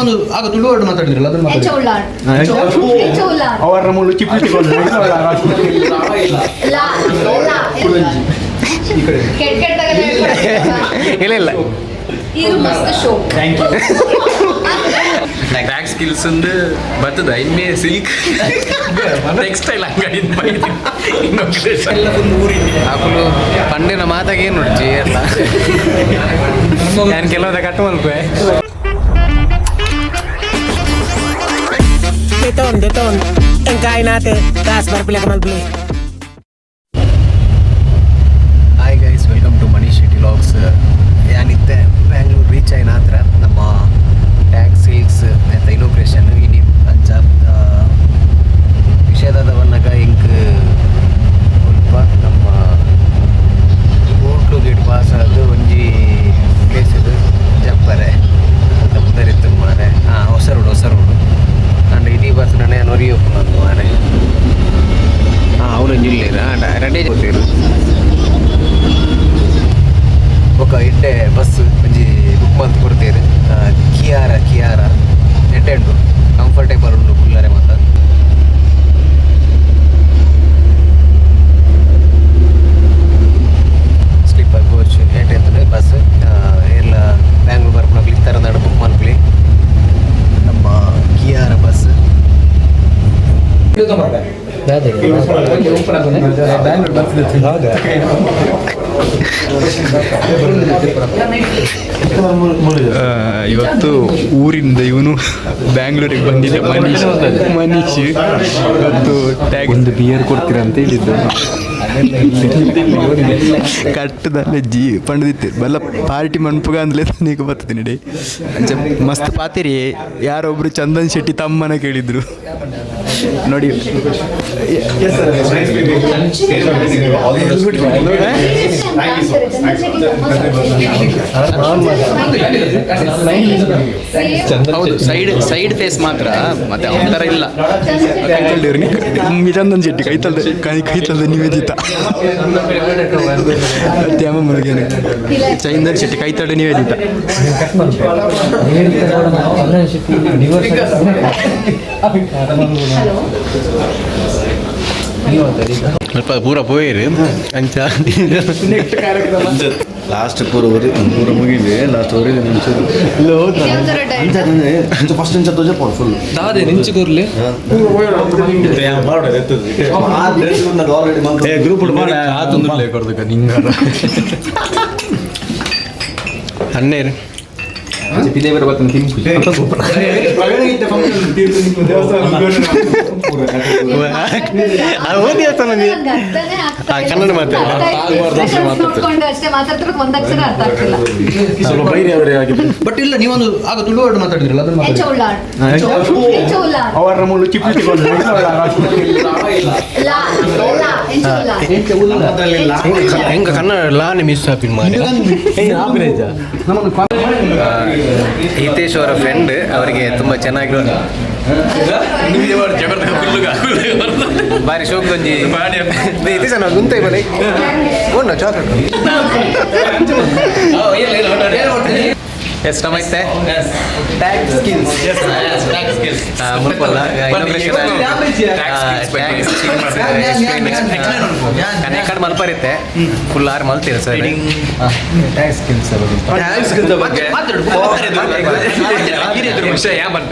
ಒಂದು ಆಗ ತುಳು ವರ್ಡ್ ಮಾತಾಡಿದ್ರಲ್ಲ, ಅದನ್ನು ಮಾತಾಡಿ. ಎಂಚ ಉಳ್ಳಾಡ್, ಎಂಚ ಉಳ್ಳಾಡ್? ಅವರ ಮುಳ್ಳು ಚಿಪ್ಪು. ಲಾ ಲಾ. ಈ ಕಡೆ. ಕೆಟ್ಟ ಕೆಟ್ಟದಾಗೆಲ್ಲ ಹೇಳ್ಕೊಡ್ತೀರಾ? ಇಲ್ಲ ಇಲ್ಲ. ಇದು ಮಸ್ತ್ show. Thank you. Tag skills ಒಂದು ಬರ್ತದ ಇಮ್ಮೆ ಸಿಲ್ಕ್ ಟೆಕ್ಸ್ಟೈಲ್ ಅಂಗಡಿ. ಅಕುಲು ಪಂಡಿನ ಮಾತಾಗ ಏನು ನೋಡ್ಚಿ ಎಲ್ಲ ನಾನು ಕೆಲವದ ಕಟ್ ಮಲ್ಪೆ. Deton, deton. Ang kain natin. Taas, barpila ka malbili. Hi guys, welcome to Manish Shetty vlogs. ಯಾನಿತ್ತೆ ಬ್ಯಾಂಗ್ಳೂರು ರೀಚ್ ಆಯ್ನ ಹತ್ರ ನಮ್ಮ ಟ್ಯಾಗ್ ಸಿಲ್ಕ್ಸ್ ಅಂತ ಇನೋಗ್ರೇಷನ್ ಇನಿ. ಅಂಚ ವಿಷಯದಾದ ಬನ್ನಗ ಇಂಕ್ ಮುಲ್ಪ ನಮ್ಮ ಕೋರ್ಟ್ಲು ಗೇಟ್ ಪಾಸ್ ಆದ ಒಂಜಿ ಪ್ಲೇಸ್ ಇದು ಜಪ್ಪರೆ ಅಂತ ಪುದರಿತ್ತು ಮಾರೆ. ಹಾಂ, ಹೊಸ ರೋಡ್, ಹೊಸ ರೋಡು. ಅಂಡ್ ಇಡೀ ಬಸ್ ನಾನೇ ನೊರಿಯೋಪು ನಂದು ಮಾರೆ. ಹಾಂ, ಅವನು ಜಿಲ್ಲೆ ರೆಡಿ ಗೊತ್ತಿರು. ಬೊಕ ಎಡ್ಡೆ ಬಸ್ ಒಂಜಿ ಬುಕ್ ಮಂತ್ ಕೊಡ್ತೇವೆ. ಕಿಯಾರ, ಕಿಯಾರ ಎಡ್ಡೆ ಉಂಟು, ಕಂಫರ್ಟೇಬಲ್ ಉಂಟು ಕುಲ್ಲರೆ ಮಾತ. ಸ್ಲೀಪರ್ ಕೋಚ್ ಎಡ್ಡೆ ಇರ್ತದೆ ಬಸ್ ಎಲ್ಲ. ಬ್ಯಾಂಗ್ಳೂರ್ ಬರ್ಪುನಕ್ಲು ಇತ್ತರ ನಡು ಬುಕ್ ಮಲ್ಪಲಿ ನಮ್ಮ ಕಿಯಾರ ಬಸ್. ಬ್ಯಾಂಗ್ಳೂರ್ ಬರ್ತದೆ. ಇವತ್ತು ಊರಿಂದ ಇವನು ಬ್ಯಾಂಗ್ಳೂರಿಗೆ ಬಂದಿದ್ದ ಮನೀಶ್. ಮನೀಶ್ ಇವತ್ತು ಟ್ಯಾಗ್ ಒಂದು ಬಿಯರ್ ಕೊಡ್ತೀರಾ ಅಂತ ಹೇಳಿದ್ದು. ಕಟ್ಟದಲ್ಲೇ ಜಿ ಪಂಡದಿತ್ತು ಬಲ್ಲ ಪಾರ್ಟಿ ಮನ್ಪುಗ ಅಂದ್ಲೇ ನೀಗ ಬರ್ತದೆ ನಡಿ. ಅಂಚ ಮಸ್ತ್ ಪಾತಿರಿ. ಯಾರೊಬ್ರು ಚಂದನ್ ಶೆಟ್ಟಿ ತಮ್ಮನ ಕೇಳಿದ್ರು ನೋಡಿ. ಹೌದು, ಸೈಡ್ ಸೈಡ್ ಫೇಸ್ ಮಾತ್ರ, ಮತ್ತೆ ಅವನ ಥರ ಇಲ್ಲ. ಕೈತಲ್ದೇವ್ರಿ ಚಂದನ್ ಶೆಟ್ಟಿ ಕೈತಲ್ದ ಕೈ ಕೈತಲ್ದ ನಿವೇದಿತ ತ್ಯಾಮ ಮುರುಗೇನು ಚಂದನ್ ಶೆಟ್ಟಿ ಕೈತಲ್ದ ನಿವೇದಿತ. ಹಲೋ. ಸ್ವಲ್ಪ ಪೂರ ಪೋಯಿರು ಅಂಚ. ಲಾಸ್ಟ್ ಪೂರ ಒರಿ ಪೂರ ಮುಗಿಲಿ, ಲಾಸ್ಟ್ ಒರಿ ಒಂಚೂರು. ಅಂಚ ಫಸ್ಟ್ ಇಂಚ ತೋಜ ಪೋಡು ಫುಲ್. ದಾದೆ ನಿಂಚು ಕೂರ್ಲಿ. Already group. ಆತೊಂದು ನಿಂಗಾರ. ಹನ್ನೇರು. ಪಿದೇವರ ಬರ್ತನ ತಿಂಪು. ಅದು ದೇವಸ್ಥಾನ. ನನ್ಗೆ ಅರ್ಥನೇ ಆಗ್ತಾ ಇಲ್ಲ. ಕನ್ನಡ ಮಾತಾಡು. ಅರ್ಥ ಆಯ್ತು. Expressions ನೋಡ್ಕೊಂಡು ಅಷ್ಟೇ ಮಾತಾಡ್ತಿರೋದು, ಒಂದ್ ಅಕ್ಷರ ಅರ್ಥ ಆಗ್ತಿಲ್ಲ. ಸ್ವಲ್ಪ ಬೈರಿ ಅವರೇ ಆಗಿದ್ದು. ಬಟ್ ಇಲ್ಲ, ನೀವೊಂದು ಆಗ ತುಳು ವರ್ಡ್ ಮಾತಾಡಿದ್ರಲ್ಲ, ಅದನ್ನು ಎಂಚ ಮಾತಾಡಿ. ಉಳ್ಳಾಡ್, ಎಂಚ ಉಳ್ಳಾಡ್? ಅವರ ಮುಳ್ಳು ಚಿಪ್ಪು. ಲಾ ಲಾ, ಎಂಚ ಉಳ್ಳಾಡ್? ಹೆಂಗ ಕನ್ನಡ ಲಾನೆ ಮಿಸ್ ಆಪಿನ್ ಮಾರೆ. ಹಿತೇಶ್ ಅವರ ಫ್ರೆಂಡ್, ಅವರಿಗೆ ತುಂಬಾ ಚೆನ್ನಾಗಿರೋ ಬಾರಿ ಶೋಕ್ ಒಂಜಿ ಹಿತೇಶ್ ಅಣ್ಣ ಗುಂತೈ ಬಲೆ ಉಂಡ ಚಾಕ್ಲೇಟ್. ಎಸ್, ನಮಸ್ತೆ. ಟ್ಯಾಗ್ ಸ್ಕಿಲ್ಸ್ ಮುಲ್ಪಲ್ಲ ಇನಾಗ್ರೇಷನ್. ಕಡೆ ಮಲ್ಪರಿತ್ತೆ ಫುಲ್ ಆರು ಮಲ್ತೀರ ಸರ್. ಟ್ಯಾಗ್ ಸ್ಕಿಲ್ಸ್ ಬಗ್ಗೆ ವಿಷಯ ಯಾ ಬಂತ.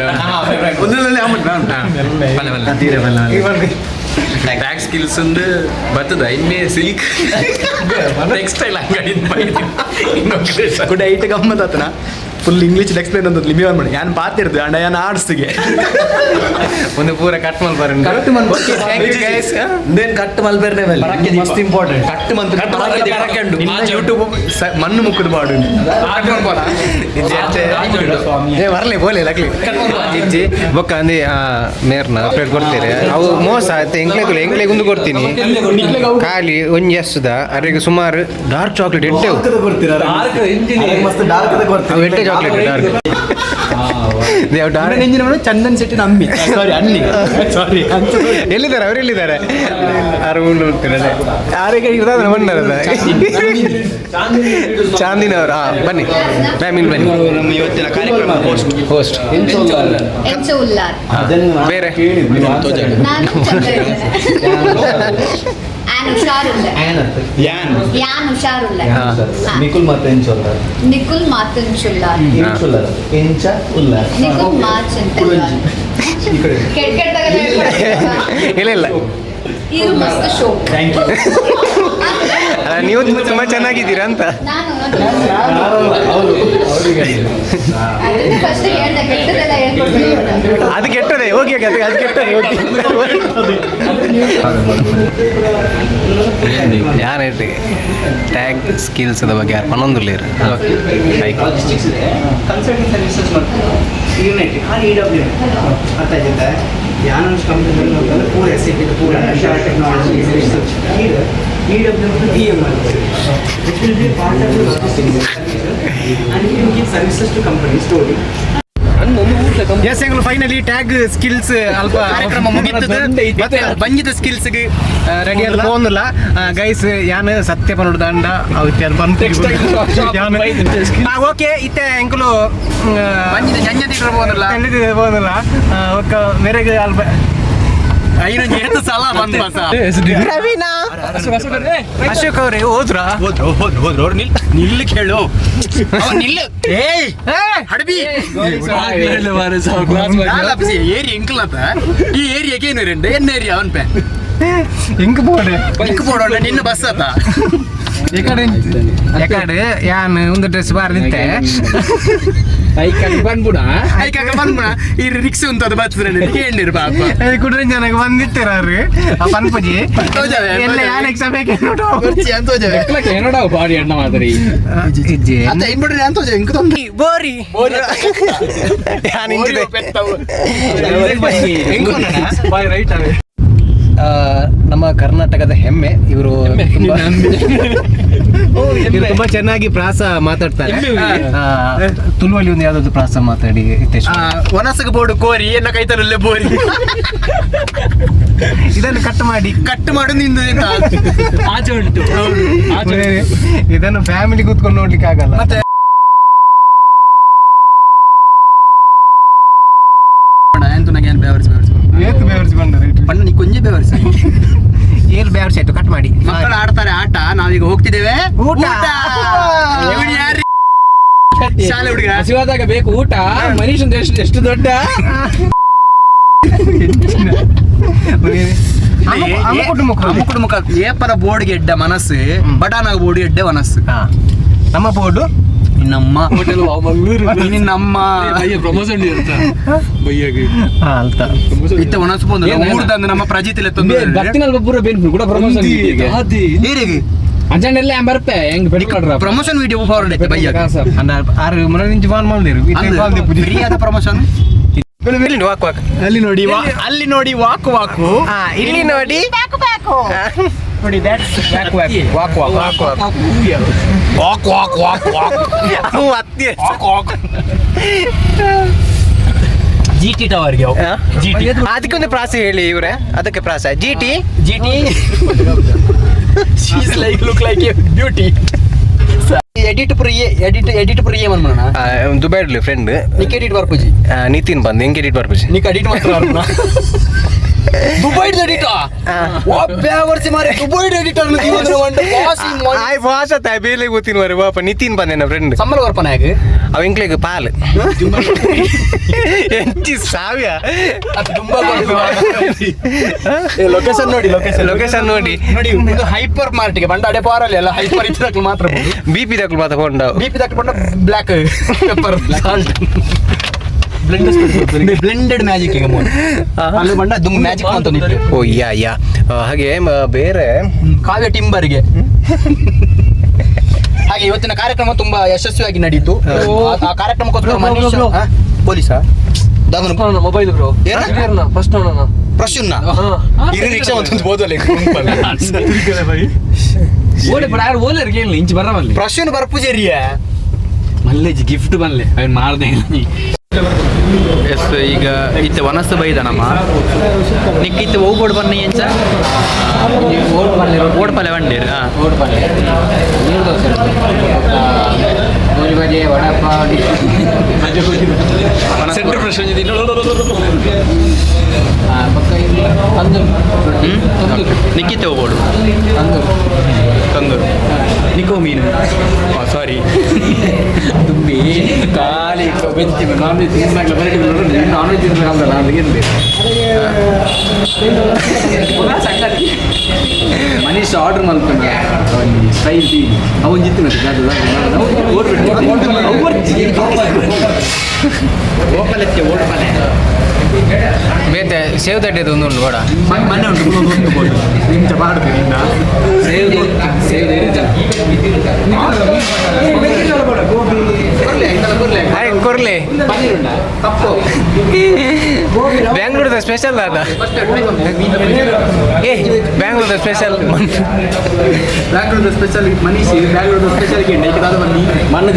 ಟ್ಯಾಗ್ ಸ್ಕಿಲ್ಸ್ ಒಂದು ಬರ್ತದ ಇಮ್ಮೆ ಸಿಲ್ಕ್ ಟೆಕ್ಸ್ಟೈಲ್ ಅಂಗಡಿ. ಗುಡ್ ಐಟ್ ಗಮ್ಮತ್ ಆತನ. ಫುಲ್ ಇಂಗ್ಲೀಷ್ ಎಕ್ಸ್ಪ್ಲೇನ್ ಅಂತ ಲಿಮಿ ಮಾಡಿ ಯಾನ್ ಪಾತಿರ್ದು ಅಂಡ ಯಾನ್ ಆರ್ಟ್ಸ್ಗೆ. ಒಂದು ಪೂರ ಕಟ್ ಮಲ್ಪರ. ಕಟ್ ಮಲ್ಪರೆ. Thank you guys. ದೇನ್ ಕಟ್ ಮಲ್ಪೆರ್ನೆ ಮಸ್ತ್ ಇಂಪಾರ್ಟೆಂಟ್. ಕಟ್ ಮಂತ್ ನಿನ್ನ ಯೂಟ್ಯೂಬ್ ಮಣ್ಣು ಮುಕ್ಕದ ಬಾಡು. ಏ ಬರ್ಲಿ ಬೋಲಿ ಲಕ್ಲಿ ಇಜ್ಜಿ. ಬೊಕ್ಕ ಅಂದಿ ಮೇರ್ನ ಪ್ಲೇಟ್ ಕೊಡ್ತೀರಿ. ಅವು ಮೋಸ ಆಯ್ತು. ಎಂಕ್ಲೆ ಎಂಕ್ಲೆ ಗುಂದು ಕೊಡ್ತೀನಿ. ಖಾಲಿ ಒಂಜಿ ಅಷ್ಟದ ಅರೆಗೆ ಸುಮಾರು ಡಾರ್ಕ್ ಚಾಕ್ಲೇಟ್ ಎಡ್ಡೆ. ಮಸ್ತ್ ಡಾರ್ಕ್. ಅವು ಎಡ್ಡೆ ಚಾಕ್ಲೇಟ್ ಡಾರ್ಕ್. Chandan Shetty ನಮ್ಮಿ, ಸಾರಿ ಅನ್ನಿ, ಸಾರಿ. ಎಲ್ಲಿದ್ದಾರೆ ಅವ್ರು? ಎಲ್ಲಿದ್ದಾರೆ? ಆರು ಹೋಗ್ತಾರೆ. ಯಾರಿಗೆ ಇರೋದು? ಬಂದಾರ ಚಾಂದಿನ ಅವರು. ಹಾಂ, ಬನ್ನಿ ಮ್ಯಾಮ್, ಇಲ್ಲಿ ಬನ್ನಿ. ನಮ್ಮ ಇವತ್ತಿನ ಕಾರ್ಯಕ್ರಮ ಹೋಸ್ಟ್. ಹೋಸ್ಟ್. ಎಂಚ ಉಲ್ಲಾರ್? ಬೇರೆ? ನಾನು ಚಂದ ಇದ್ದೇನೆ. ಆನ್ ಹುಷಾರುಲ್ಲ. ಯಾನ್. ಯಾನ್ ಹುಷಾರುಲ್ಲ. ಹಾ. ನಿಕುಲ್ ಮತ್ತೆ ಎಂಚ? ನಿಕುಲ್ ಮಾತುಂಚುಲ್ಲಾರ್. ಎಂಚುಲ್ಲಾರ್, ಎಂಚ ಉಲ್ಲಾರ್. ನಿಕುಲ್ ಮಾಚಂತಲ್ಲಾರ್. ಈ ಕಡೆ. ಕೆಟ್ಟ ಕೆಟ್ಟದಾಗೆಲ್ಲ ಹೇಳ್ಕೊಡ್ತೀರಾ? ಇಲ್ಲ ಇಲ್ಲ. ಇದು ಮಸ್ತ್ ಶೋ. Thank you. ಅಲ್ಲ, ನೀವು ತುಂಬಾ ಚೆನ್ನಾಗಿದ್ದೀರಾ ಅಂತ. ನಾನು ಅವರು ಅವರಿಗೆ. ಫಸ್ಟ್ ಹೇಳ್ದೆ, ಕೆಟ್ಟದೆಲ್ಲ ಹೇಳ್ಕೊಡ್ತೀನಿ. ಅದು ಕೆಟ್ಟದೆ, ಓಕೆ ಓಕೆ, ಅದು ಅದು ಕೆಟ್ಟದೆ, ಓಕೆ. ಯಾರು ಹೇಳ್ರಿ, ಟ್ಯಾಗ್ ಸ್ಕಿಲ್ಸ್ ಬಗ್ಗೆ ಯಾರು ಪನ್ನೊಂದುಲ್ಲೇರು. Okay. Logistics ಇದೆ, ಕನ್ಸಲ್ಟಿಂಗ್ ಸರ್ವಿಸಸ್ ಮತ್ತು ಯೂನಿಟ್ ಖಾಲಿ ಇ ಡಬ್ಲ್ಯೂ ಅರ್ಥ ಆಯ್ತಾ? ಯಾನೊಂದು ಕಂಪ್ನಿ ಪೂರ S A P, ಪೂರ ಟೆಕ್ನಾಲಜಿ ರಿಸರ್ಚ್, ಈಗ E W B M, which will be part of logistics and you give services to company story. S, ಎಂಗಳು finally tag skills ಅಲ್ಪ ಕಾರ್ಯಕ್ರಮ ಮುಗೀತದೆ. ಮತ್ತೆ ಬಂಜಿದ ಸ್ಕಿಲ್ಸ್ ರೆಡಿ ಆದ ಪೋಂದಿಲ್ಲ ಗೈಸ್. ಯಾನ್ ಸತ್ಯ ಪನ್ನೊಡು ದಂಡ ಓಕೆ ಇತ್ತೆ ಎಂಕುಲು ಬಂಜಿದ ಜಂಜ ತೀಟರ್ ಹೋದಲ್ಲ. ಪೋಂದಿಲ್ಲ. ಓಕೆ, ಮೇರೆಗೆ ಅಲ್ಪ ಐನೊಂದು ಏತು ಸಲ ಬಂದ್ ಬಸ. ರವೀನಾ ಅಶೋಕ್ ಅವ್ರೆ ಹೋದ್ರಾ? ಹೋದ್ರು ಹೋದ್ರು ಹೋದ್ರು ಅವ್ರು. ನಿಲ್ ನಿಲ್ಲಿ ಕೇಳು, ಅವ್ನು ನಿಲ್ಲು. ಏಯ್ ಹಡಬಿ ಏರಿಯಾ ಎಂಕಲತ್ತ ಈ ಏರಿಯಾಕ್ಕೆ ಏನು ರೆಂಡು ಎನ್ನ ಏರಿಯಾ ಅವನ್ ಪೆ. ಇಂಕ್ ಬೋರ್ಡ್. ಇಂಕ್ ಬೋರ್ಡ್ ನಿನ್ನ ಬಸ್ ಅತ್ತ. ಎಕಡೆ ಎಕಡೆ ಯಾನ್ ಒಂದು ಡ್ರೆಸ್ ಬಾರ್ದಿತ್ತೆ. ಬಂದ್ಬಿಡ. ಐಕಾಕ ಬಂದ್ಬಿಡ. ಈ ರಿಕ್ಷೆ ಉಂಟು, ಅದು ಬರ್ತದೆ ಕೇಳಿರು ಪಾಪ. ಕುಡ್ರೆ ಜನಕ್ಕೆ ಬಂದಿತ್ತೀರ ಆ ಪನ್ಪುಜಿ. ತೋಜವೆ, ಎಲ್ಲ ತೋಜವೆ. ಯಾನ್ ಎಕ್ಸಾಮ್ ಬೇಕೆ ನೋಡು. ಕುರ್ಚಿ ಅಂತ ಹೋಜವೆ. ಏನೋಡ ಬಾಡಿ ಅಣ್ಣ ಮಾದರಿ. ಇಜ್ಜೆ. ಅತ್ತ ಇನ್ಬಿಡ್ರಿ ಅಂತ ಹೋಜವೆ ಇಂಕ್ ತೊಂದ್ರೆ. ಬೋರಿ ಯಾನ್ ಇಂಚಿದೆ. ಬಾಯ್ ರೈಟ್ ಅವೇ. ನಮ್ಮ ಕರ್ನಾಟಕದ ಹೆಮ್ಮೆ ಇವರು. ತುಂಬಾ ಇವ್ರು ತುಂಬಾ ಚೆನ್ನಾಗಿ ಪ್ರಾಸ ಮಾತಾಡ್ತಾರೆ. ತುಳುವಲ್ಲಿ ಒಂದು ಯಾವ್ದಾದ್ರು ಪ್ರಾಸ ಮಾತಾಡಿ ಹಿತೇಶ್. ವನಸಗ ಬೋರ್ಡು ಕೋರಿ ಎನ್ನ ಕೈತಲಲ್ಲೇ ಬೋರಿ. ಇದನ್ನು ಕಟ್ ಮಾಡಿ. ಕಟ್ ಮಾಡು ನಿಂದು ಎಂತ? ಆಚೆ ಉಂಟು, ಆಚೆ ಉಂಟು. ಇದನ್ನು ಫ್ಯಾಮಿಲಿ ಕೂತ್ಕೊಂಡು ನೋಡ್ಲಿಕ್ಕೆ ಆಗಲ್ಲ. ಮತ್ತೆ ಎಂತ ನಂಗೆ ಏನು ಬೇವರ್ಸಿ ಬೇವರ್ಸಿ. ಏತ್ ಬೇವರ್ಸಿ ಬಂದರು. ಬಣ್ಣ ನೀ ಕೊಂಜಿ ಬೇವರ್ಸಿ. ಏಲ್ ಬೇವರ್ಸಿ ಆಯ್ತು, ಕಟ್ ಮಾಡಿ. ಮಕ್ಕಳು ಆಡ್ತಾರೆ ಆಟ, ನಾವೀಗ ಹೋಗ್ತಿದ್ದೇವೆ ಊಟ. ಇವ್ನು ಯಾರು? ಶಾಲೆ ಹುಡುಗ. ಹಸಿವಾದಾಗ ಬೇಕು ಊಟ. ಮನೀಶ್ ಒಂದು ಎಷ್ಟು ಎಷ್ಟು ದೊಡ್ಡ ಕುಟುಂಬ ಏಪರ ಬೋರ್ಡ್ಗೆ ಎಡ್ಡ ಮನಸ್ಸು, ಬಡಾನಾಗ ಬೋರ್ಡ್ ಎಡ್ಡೆ ಮನಸ್ಸು. ನಮ್ಮ ಬೋರ್ಡು. ನಿನ್ನಮ್ಮ ನಿನ್ನಮ್ಮ. ಪ್ರಮೋಷನ್ ಇರುತ್ತ ಬಯ್ಯಾಗಿ. ಅಲ್ತ. ಇತ್ತ ಒಣಸು ಬಂದು ಊರ್ದಂದು ನಮ್ಮ ಪ್ರಜಿತಿಲೆ ತೊಂದರೆ. ಭಕ್ತಿನಲ್ಲಿ ಒಬ್ಬರು ಬೇನ್ ಕೂಡ ಪ್ರಮೋಷನ್. ಏರಿಗೆ? ಅಂಜನೆಲ್ಲ ಬರ್ಪೆ ಹೆಂಗ್ ಬೆಳ್ಕೊಡ್ರ. Promotion video forward ಐತೆ ಬಯ್ಯ. ಅಂದ ಆರು ಮನ ಫೋನ್ ಮಾಡಿರು. ಫ್ರೀ ಆದ ಪ್ರಮೋಷನ್. ಇಲ್ಲಿ ವಾಕ್ ವಾಕ್. ಅಲ್ಲಿ ನೋಡಿ, ಅಲ್ಲಿ ನೋಡಿ, ವಾಕ್ ವಾಕು. ಇಲ್ಲಿ ನೋಡಿ. ನೋಡಿ, that's walk walk walk walk walk walk walk walk walk. ಅವು ಅತ್ತಿ. Walk walk. G T ಟವರ್ಗೆ. ಅದಕ್ಕೊಂದು ಪ್ರಾಸ ಹೇಳಿ ಇವ್ರೆ, ಅದಕ್ಕೆ ಪ್ರಾಸ G T. G T. She's like look like a beauty. Edit ಪ್ರಿಯೆ, edit edit ಪ್ರಿಯೆ ಮನ್ಮನ. ದುಬೈಡ್ಲಿ ಫ್ರೆಂಡ್. ನಿಕ್ ಎಡಿಟ್ ಬರ್ಪುಜಿ. ನಿತಿನ್ ಬಂದ್ ಹೆಂಗೆ ಎಡಿಟ್ ಬರ್ಪುಜಿ. ನಿಕ್ ಎಡಿಟ್ ಮಾತ್ರ. ದುಬೈಡ್ ಎಡಿಟ್ ಬ್ಯಾವರ್ಸಿ ಮಾರೆ, ದುಬೈಡ್ ಎಡಿಟರ್ ಆಯ್ ಭಾಷ ತಾಯ್ ಬೇಲೆ ಗೊತ್ತಿನ ಮಾರೆ ಬಾಪ ನಿತಿನ್ ಬಂದೇನ ಫ್ರೆಂಡ್. ಸಂಬಳ ಬರ್ಪನಾಗ. ಅವ ಎಂಕ್ಲೆಗ್ ಪಾಲ್ ಎಂಚಿ ಸಾವಿಯ. ಅದು ತುಂಬಾ ಲೊಕೇಶನ್ ನೋಡಿ, ಲೊಕೇಶನ್. ಲೊಕೇಶನ್ ನೋಡಿ. ನೋಡಿ, ಇದು ಹೈಪರ್ ಮಾರ್ಟಿಗೆ ಬಂಡ ಅಡೆ ಪಾರಲ್ಲಿ ಎಲ್ಲ ಹೈಪರ್ ಇದ್ದಕ್ಕೆ ಮಾತ್ರ. ಬಿ ಪಿ ದಕ್ಲು ಮಾತ ಕೊಂಡ. ಬಿ ಪಿ ದಕ್ಕೆ ಬಂಡ black pepper salt blended magic. ಈಗ ಮೋನ್ ಅಲ್ಲಿ ಬಂಡ ದುಮ್ ಮ್ಯಾಜಿಕ್ ಅಂತ ನಿಂತು. ಓ ಯಾ ಯಾ, ಹಾಗೆ ಬೇರೆ. ಕಾವ್ಯ ಟಿಂಬರ್ಗೆ. ಹಾಗೆ ಇವತ್ತಿನ ಕಾರ್ಯಕ್ರಮ ತುಂಬಾ ಯಶಸ್ವಿಯಾಗಿ ನಡೆಯಿತು. ಆ ಕಾರ್ಯಕ್ರಮಕ್ಕೋಸ್ಕರ ಮನೀಶ್ ಪೊಲೀಸ. Mobile bro. ಏನ? ಫಸ್ಟ್ ನೋಡೋಣ. ಪ್ರಶ್ನ ಇರು, ರಿಕ್ಷಾ ಮತ್ತೊಂದು ಬೋದಲ್ಲ. ಓಲೆ ಬಡ ಯಾರು ಓಲರ್ಗೆ ಇಲ್ಲ ಇಂಚ್ ಬರವಲ್ಲಿ. ಪ್ರಶ್ನ ಬರ್ಪುಜೇರಿಯ. ಮಲ್ಲೇಜ್ ಗಿಫ್ಟ್ ಬನ್ಲೆ ಅವನ್ ಮಾಡ್ದೆ ಇಲ್ಲ ನೀ. ಎಸ್ ಈಗ ಇತ್ತೆ ವನಸ್ಸು ಬೈದ ನಮ್ಮ ನಿಕ್ ಇತ್ತೆ ಹೋಗ್ಬೋಡು ಬನ್ನಿ ಎಂಚ ಓಟ್ ಪಲ್ಲೆ. ಓಡ್ ಪಲ್ಲೆ ಬಂಡೀರ್ ಹಾಂ. ಓಟ್ ಪಲ್ಲೆ, ನೀರು ದೋಸೆ, ಗೋಲಿ ಬಜೆ, ವಡಾಪಾವ್. ಸೆಂಟರ್ ಫ್ರೆಶ್ ಒಂಜಿ ಬೊಕ್ಕ ಇಲ್ಲಿ ತಂದೂರು ರೊಟ್ಟಿ. ತಂದೂರು. ನಿಕ್ಕಿತ್ತೆ ಹೋಗ್ಬೋಡು? ತಂದೂರು. ತಂದೂರು ನಿಕೋ ಮೀನು, ಸಾರಿ. ತುಂಬಿ ಖಾಲಿ ವೆಜ್ ನಾನ್ ವೆಜ್ ತಿನ್ನಾಗಲ ಬರೀ ನಾನ್ ವೆಜ್ ತಿನ್ಬೇಕಂತಲ್ಲ ಅದಕ್ಕೆ ಮನೀಶ್ ಆರ್ಡರ್ ಮಲ್ಪನ ಸ್ಟೈಲ್ ಅವನ್ ಜಿತ್ತಿನ ಓಪಲೆತ್ತೆ ಓಡ್ ಪಲ್ಲೆ. ಬೇತೆ ಸೇವ್ ತಟ್ಟೆದು ಒಂದು ಉಂಟು ಬೇಡ. ಮನೆ ಉಂಟು ನಿಂಚ ಮಾಡ್ತೀನಿ. Save save. ಕೊರ್ಲೆ, ಬ್ಯಾಂಗ್ಳೂರ್ದ ಸ್ಪೆಷಲ್ ಅದ. ಏ, ಬ್ಯಾಂಗ್ಳೂರ್ದ ಸ್ಪೆಷಲ್. ಬ್ಯಾಂಗ್ಳೂರ್ದ ಸ್ಪೆಷಲ್ ಮನೀಶ್, ಬ್ಯಾಂಗ್ಳೂರ್ದ ಸ್ಪೆಷಲ್ ಗೆಂಡೆ ಈಗ ದಾದ ಬನ್ನಿ ಮಣ್ಣು.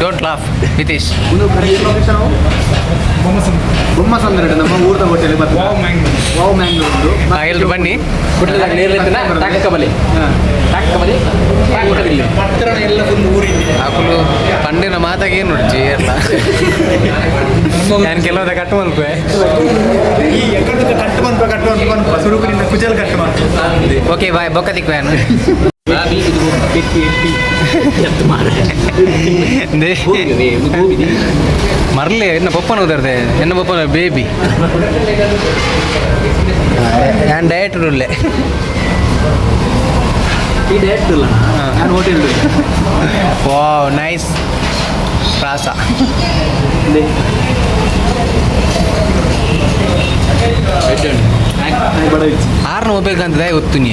Don't laugh Nitish. ಒಂದು ಬೊಮ್ಮಸಂದ್ರ ನಮ್ಮ ಊರ್ದ ಹೋಟೆಲ್ ಬರ್ತದೆ, ವಾವ್ ಮ್ಯಾಂಗ್ಳೂರ್ ಉಂಟು. ಎಲ್ರು ಬನ್ನಿ. ತಾಕಬಲಿ ತಾಕಬಲಿ. ಎಲ್ಲ ಫುಲ್ ಊರಿಂದ. ಅಕುಲು ಪಂಡಿನ ಮಾತಾಗ ಏನು ನೋಡ್ಚಿ ಎಲ್ಲ ನಾನು ಕೆಲವದ ಕಟ್ ಮಲ್ಪೆ. ಈ ಎಕಡೆ ಕಟ್ಟು ಮನ್ಪ ಕಟ್ಟು ಮನ್ಪ ಸುರುಕುನಿಂದ ಕುಜಲ್ ಕಟ್ಟು ಮನ್ಪ. ಓಕೆ ಬಾಯ್, ಬೊಕ್ಕ ತಿಕ್ವೇನು. ಮರ್ಲೆ ಎನ್ನ ಪಪ್ಪನ ಉದರ್ದೆ, ಎನ್ನ ಪಪ್ಪನ ಬೇಬಿ. ನಾನು ಡಯಟ್ ಉಳ್ಳೆ. ಈ ಡಯಟ್ ಇಲ್ಲ, ನಾನು ಹೋಟೆಲ್. ವಾವ್, ನೈಸ್ ಪ್ರಾಸ. ಬಡ. ಆರ್ನ ಹೋಗ್ಬೇಕಂತ ಗೊತ್ತು ನೀ.